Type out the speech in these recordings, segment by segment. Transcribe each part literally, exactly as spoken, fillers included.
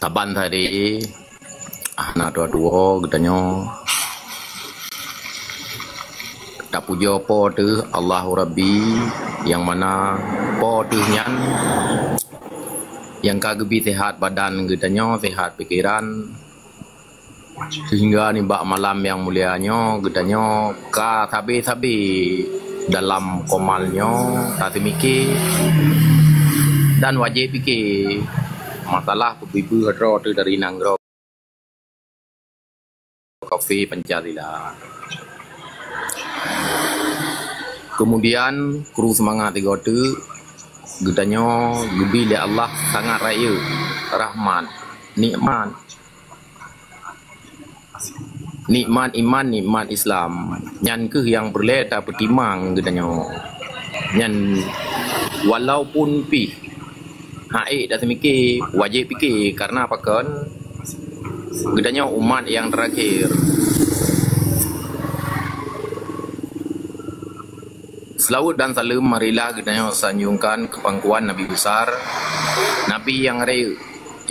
Saban sabe hana tuwoe-tuwoe geutanyoe tapujoe Po teuh Allahu Rabbi, nyang mana Po teuh nyan nyang ka geubri sihat badan geutanyoe, sihat pikeran, sehingga nibak malam nyang mulia nyoe geutanyoe ka sabe-sabe dalam komal nyoe taseumike dan wajéb pike masalah peubeubaih droe teuh dari nanggroe kafé Pancasila. Kemudian, kru seumangat sigoe teuk, geutanyoe geubri lé Allah sangat rayeuk, rahmat, nikmat. Nikmat iman, nikmat Islam. Nyan kheueh nyang peureulée tapeutimang geutanyoe. Nyan walaupun pih hana ék taseumike, wajéb pike, karna pakon geutanyoe umat nyang teurakhé. Seulaweuet dan saleuem marilah geutanyoe sanjungkan keu pangkuan Nabi Besar, Nabi nyang rayeuk,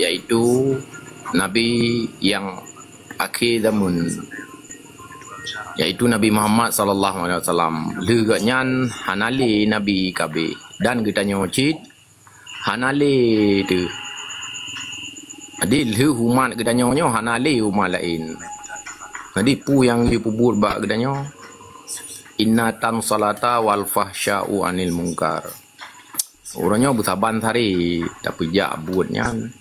yaitu Nabi nyang akhé zameun, yaitu Nabi Muhammad sallallahu alaihi wasallam. Lheueh geuhnyan hana lé nabi ka abéh, dan geutanyoe cit hana lé teuh. Jadi, lheueh umat geutanyoe nyoe hana lé umat laén. Jadi, peue nyang geupeubuet bak geutanyoe? Inna tan salata wal fahsya'u anil mungkar. Uroe nyoe beusaban sabe tapeujak buet nyan.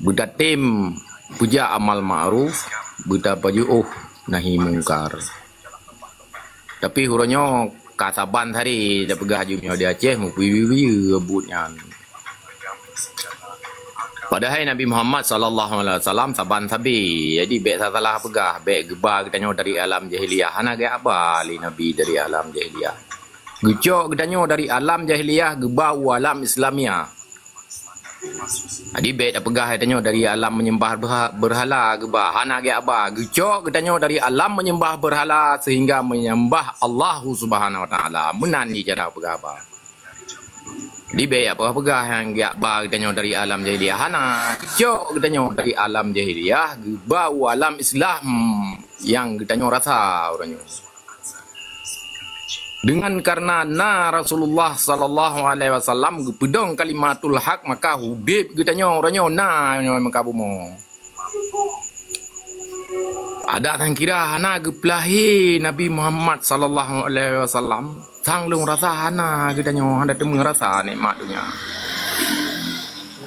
Beutatem peujak amal ma'ruf, beutapajoh nahi mungkar. Tapi uroe nyoe ka saban sabe tapeugah jeuem nyoe di Aceh meupeue-peue buet nyan. Padahai Nabi Muhammad sallallahu alaihi wasallam saban sabe. Jadi bék salah peugah, bék geuba geutanyoe dari alam jahiliyah. Hana geuba lé Nabi dari alam jahiliyah. Geucok geutanyoe dari alam jahiliyah geuba u alam Islamiah. Jadi bék tapeugah geutanyoe dari alam menyembah berha-, berhala geuba, hana geuba. Geucok geutanyoe dari alam menyembah berhala sehingga menyembah Allahu Subhanahu wa Taala. Meunan jih cara peugah ba. Jadi bék peugah-peugah nyang geuba geutanyoe dari alam jahiliyah, hana. Geucok geutanyoe dari alam jahiliyah geuba u alam Islam nyang geutanyoe rasa uroe nyoe. Dengan karena na Rasulullah sallallahu alaihi wasallam geupeudong kalimatul haq, maka udeb geutanyoe uroe nyoe na nyoe meuka bumoe. Adak nyang kira hana geupeulahé Nabi Muhammad sallallahu alaihi wasallam, sang lôn rasa hana geutanyoe hana teumé rasa nikmat donya.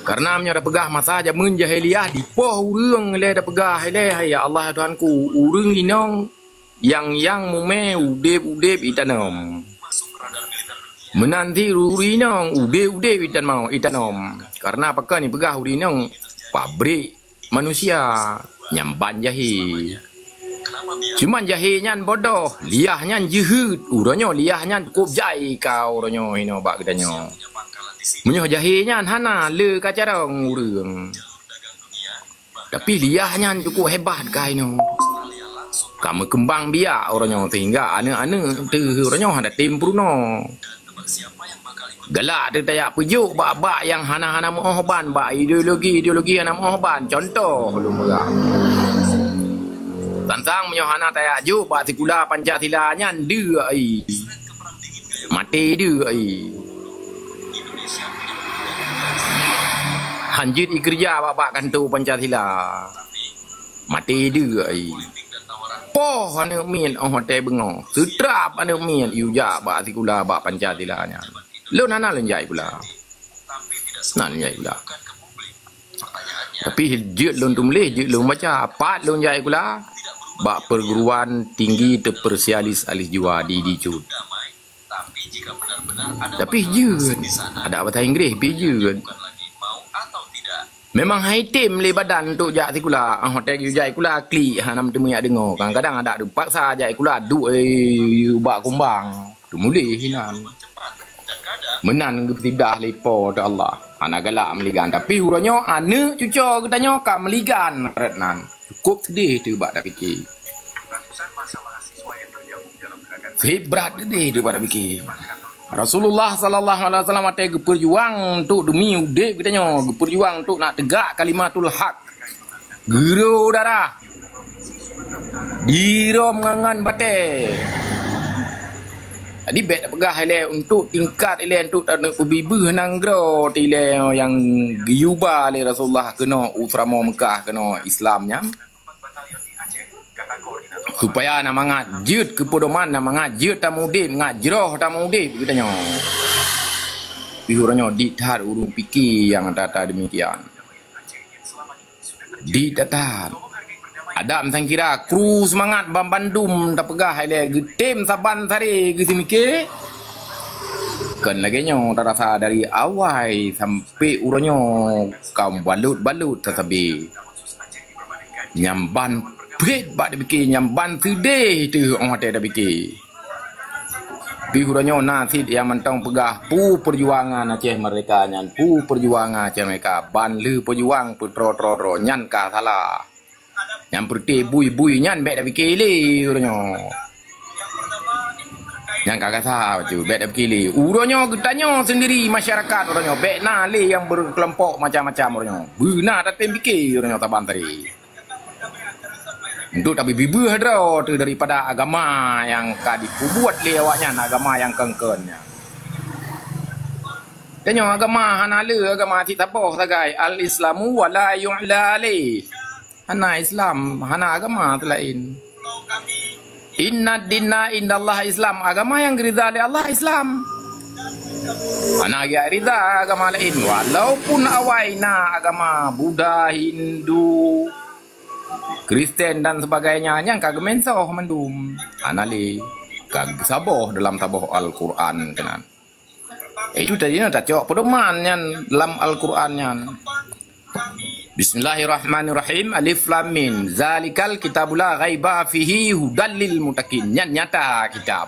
Karena meunyoe tapeugah masa jameun jahiliyah dipoh ureuëng lé tapeugah ilée, "Ya Allah Tuhanku, ureuëng inong nyang-nyang mumé udeb-udeb itanom. Meunan cit ureuëng inong udeb-udeb itanom, itanom." Karena pakon ipeugah ureuëng inong pabrik manusia nyang ban jahé. Cuman jahé nyan bodoh, liah nyan jeuheut. Uroe nyoe liah nyan cukôp jai ka uroe nyoe hinoe bak geutanyoe. Meunyoe jahé nyan hana le ka carông ureuëng. Tapi liah nyan cukôp hebat ka hinoe. Ka meukeumbang biak uroe nyoe sehingga aneuëk-aneuëk teuh uroe nyoe hana tem peurunoe. Galak teuh tajak peujok bak-bak nyang hana-hana meuoh ban, bak ideologi-ideologi hana meuoh ban. Contoh lôn peugah. Tantang meunyoe hana tajak jok bak sikula Pancasila nyan deuk ai. Maté deuk ai. Hanjeuet ikeureuja bak-bak kantô Pancasila. Maté deuk ai. Poh aneuëk miet óh watée beungoh. Seutrap aneuëk miet yue jak bak sikula bak Pancasila nyan. Lôn hana lôn jak sikula. Hana lôn jak sikula. Tapi jeuet lôn teumuléh, jeuet lôn baca. Pat lôn jak sikula? Bak perguruan tinggi terspesialis Alif Jua di, di Cut. Tapi jeuet. Adak bahasa Inggréh pih jeuet. Memang hai tem lé badan untuk jak sikula. Ah, watée geujak sikula klik hana meuteumé jak deungoe. Kadang-kadang adak teupaksa jak sikula duek, eh, ubak kumbang. Teumuléh inan. Meunan geupeusidah lé Po teuh Allah. Hana galak meuligan. Tapi uroe nyoe aneuëk cucoe geutanyoe ka meuligan rot nan. Cukôp seudeh teuh bak tapike. Seb brat seudeh teuh bak tapike. Rasulullah sallallahu alaihi wasallam watée geupeujuang untuk demi udeb geutanyoe, geupeujuang untuk nak tegak kalimatul hak. Geuro darah. Dirom ngon batée. Jadi bék tapeugah ilée untuk tingkat ilée untuk taneuk peubibeuh nanggroe ilée nyang geuyuba lé Rasulullah keunoe u seuramoe Meukah keunoe Islam nyan. Supaya na mangat jeuet keu peudoman, na mangat jeuet tamudeb, mangat jroh tamudeb geutanyoe. Pih uroe nyoe dit that ureuëng pike nyang that-that demikian. Dit that. Adak meusangkira kru seumangat banbandum tapeugah ilée geutem saban sare geuseumike. Kon lagée nyoe tarasa dari awai sampai uroe nyoe ka balot-balot tasabe. Nyang ban phet bak tapike, nyang ban seudeh teuh óh watée tapike. Pih uroe nyoe na cit nyang mantong peugah peue peujuangan Aceh Merdeka nyan, peue peujuangan Aceh Merdeka, ban lheueh peujuang peutroe-troe droe nyan ka salah. Nyang peureuté bui-bui nyan bék tapike lé uroe nyoe. Nyang ka gasa bacut, bék tapike lé. Uroe nyoe geutanyoe seundiri masyarakat uroe nyoe, bék na lé nyang beukeulompok macam-macam uroe nyoe. Beuna tatem pike uroe nyoe saban tadi. Untuk tabi bibeuh droe teuh daripada agama nyang ka dipeubuet lé awaknyan, agama nyang kon-kon nyan. Tanyoe agama hana le agama cit saboh sagai, al-Islamu wa la yu'la alaih. Hana Islam, hana agama laén. Inna dina indallah Islam, agama nyang geurida lé Allah Islam. Hana geurida agama laén, walaupun awai na agama Buddha, Hindu, Kristen dan sebagainya nyang ka geumensoh mandum. Hana lé ka saboh dalam saboh Al-Quran keunan. Itu tadi na tacok pedoman nyan lam Al-Quran nyan. Bismillahirrahmanirrahim. Alif lam mim. Zalikal kitabu la ghaiba fihi hudal lil muttaqin. Nyan nyata kitab.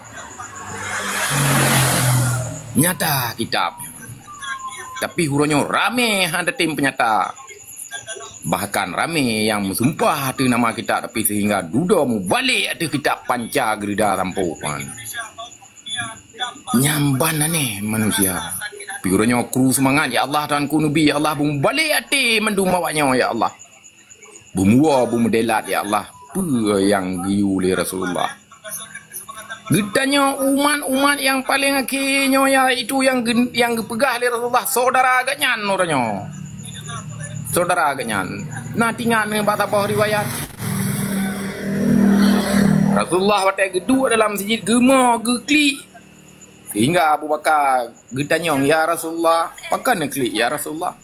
Nyata kitab. Tapi uroe nyoe ramé hana tem peunyata. Bahkan ramé nyang meusumpah ateueh nama kitab tapi sehingga dudoe mubalek ateueh kitab panca geurida sampoe kan. Nyang ban aneh manusia. Pih uroe nyoe kru seumangat, ya Allah, Tuhanku Nabi, ya Allah, beumubalek até mandum awak nyoe, ya Allah. Beumuwoe, beumeudelat, ya Allah, peue nyang geuyue lé Rasulullah. Geutanyoe umat-umat nyang paleng akhé nyoe, yaitu nyang geu-, nyang geupeugah lé Rasulullah, syedara geuhnyan uroe nyoe. Syedara geuhnyan. Na tingat neuh bak saboh riwayat. Rasulullah watée geuduek dalam sijid geumo geuklik. Sehingga Abu Bakar geutanyong, "Ya Rasulullah, pakon neuklik, ya Rasulullah?"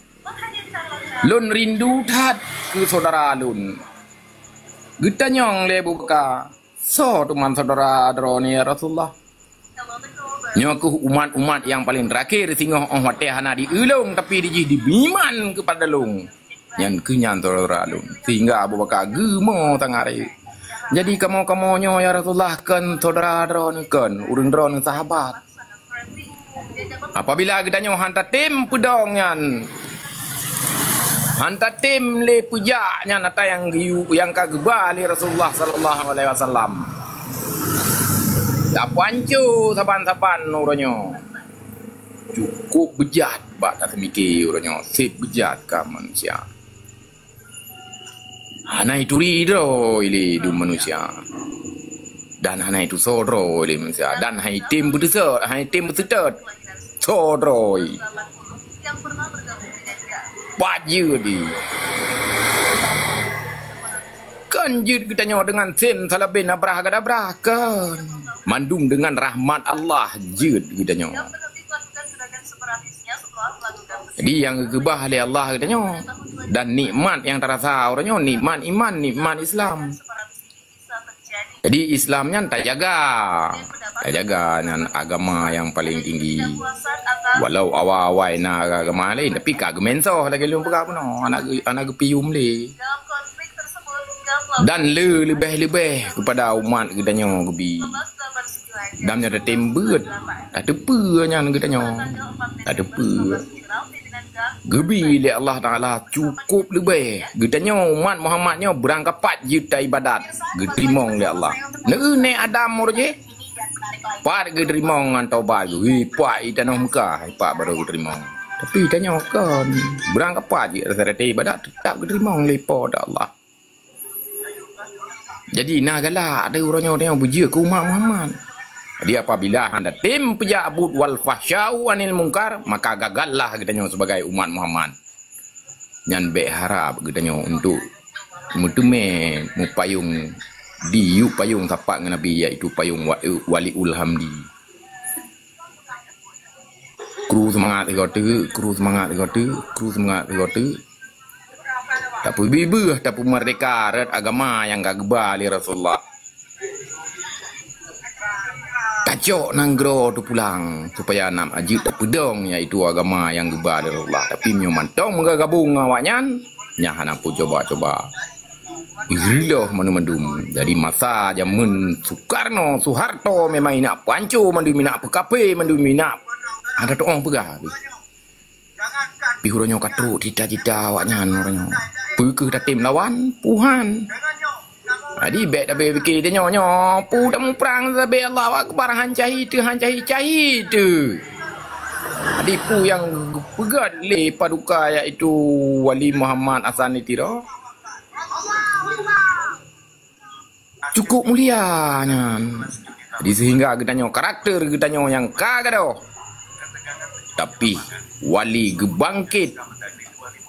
"Lôn rindu that keu syedara lôn." Geutanyong lé Abu Bakar, "Soe teuma syedara droeneuh, ya Rasulullah?" "Nyoe kheueh umat-umat nyang paleng teurakhé singoh óh watée hana di-eu lôn, tapi dijih dibiman keupada lôn. Nyan kheueh nyan syedara lôn." Sehingga Abu Bakar geumo sangat rayeuk. "Jadi kamoe-kamoe nyoe, ya Rasulullah, kon syedara droeneuh kon, ureuëng droeneuh sahabat. Apabila geutanyoe hana tem peudong nyan, hana tem lé peujak nyan ata nyang geuyue, nyang ka geuba lé Rasulullah sallallahu alaihi wasallam, tapeuhanco saban-saban uroe nyoe." Cukup beujat bak taseumike uroe nyoe, seb beujat ka manusia. Hana ituri droe lé dum manusia. Dan hana itusoe droe lé manusia. Dan hana item beuteuseut, hana item beuseutôt. Soe droe. Pat jeuet di. Kon jeuet geutanyoe deungon sem salabén abrah gadabra, kon. Mandum deungon rahmat Allah jeuet geutanyoe. Jadi nyang geukeubah lé Allah geutanyoe dan nikmat nyang tarasa uroe nyoe, nikmat iman, nikmat Islam. Jadi Islam nyan tajaga. Tajaga nyan agama nyang paleng tinggi. Walau awai-awai na agama laén, tapi ka geumensoh lagée lôn peugah bunoe, hana geu-, hana geupium lé. Dan le leubeh-leubeh keupada umat geutanyoe geubi. Dan nyoe tatem beuet, tateupeue nyan geutanyoe. Tateupeue. Geubi lé Allah Taala cukup leubeh. Geutanyoe umat Muhammad nyoe beurangkapat jeuet taibadat. Geuteurimong lé Allah. Neu-eu nèk Adam uroe jih. Pat geuteurimong ngon tobat geuh, ipak i tanoh Mekah, ipak barô geuteurimong. Tapi tanyoe kon, beurangkapat jih rasa-rasa ibadat, teutap geuteurimong lé Po teu Allah. Jadi, na galak teuh uroe nyoe tanyoe beujeuet keu umat Muhammad. Jadi, apabila hana tem peujak buet wal fahsya'u anil mungkar, maka gagallah geutanyoe sibagai umat Muhammad. Nyan bék harab geutanyoe untuk meuteumé meupayong di yub payong sapat ngon Nabi, yaitu payong wa-, Waliul Hamdi. Kru seumangat sigoe teuk, kru seumangat sigoe teuk, kru seumangat sigoe teuk. Tapeubeubaih, tapeumerdeka rot agama nyang ka geuba lé Rasulullah. Tacok nanggroe teupulang supaya na jeuet tapeudong, yaitu agama nyang geuba lé Rasulullah. Tapi meunyoe mantong meugabong ngon awaknyan, nyan hana peucoba-coba. Riloh mandum-mandum. Jadi masa jameun Soekarno, Soeharto memang inak peuhanco mandum, inak peukapé mandum, inak ada tu'oh peugah. Pih uroe nyoe ka trok cita-cita awaknyan uroe nyoe. Peu kheueh tatem lawan? Tuhan. Jadi bék tabe pike tanyoe nyoe, peue tamuprang sabe Allahu Akbar, han cahyi teuh, han cahyi, cahyi teuh. Jadi peue nyang geupeugét lé paduka, yaitu Wali Muhammad Hasan di Tiro, cukup mulia nyan. Jadi sehingga geutanyoe, karakter geutanyoe nyang ka gadôh. Tapi Wali geubangkét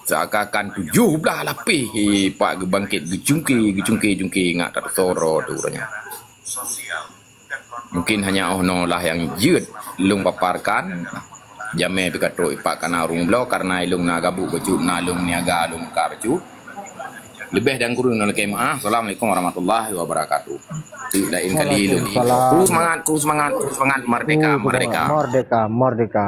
seakan-akan tujoh blaih lapéh, he, pak geubangkét geucungké, geucungké-cungké ngat that soro tu uroe nyoe. Mungkin hanya 'oh noe lah nyang jeuet lôn paparkan. Jamé pih ka trok ipak kana ureueng bloe, karena ilôn na gabuk bacut, na lôn niaga lôn ka bacut. Leubeh dan kureueng ngon lakée meu'ah. Assalamualaikum warahmatullahi wabarakatuh. Teuk laén kali lôn. Waalaikumsalam. Kru seumangat, kru seumangat, kru seumangat, merdeka, merdeka. Merdeka, merdeka.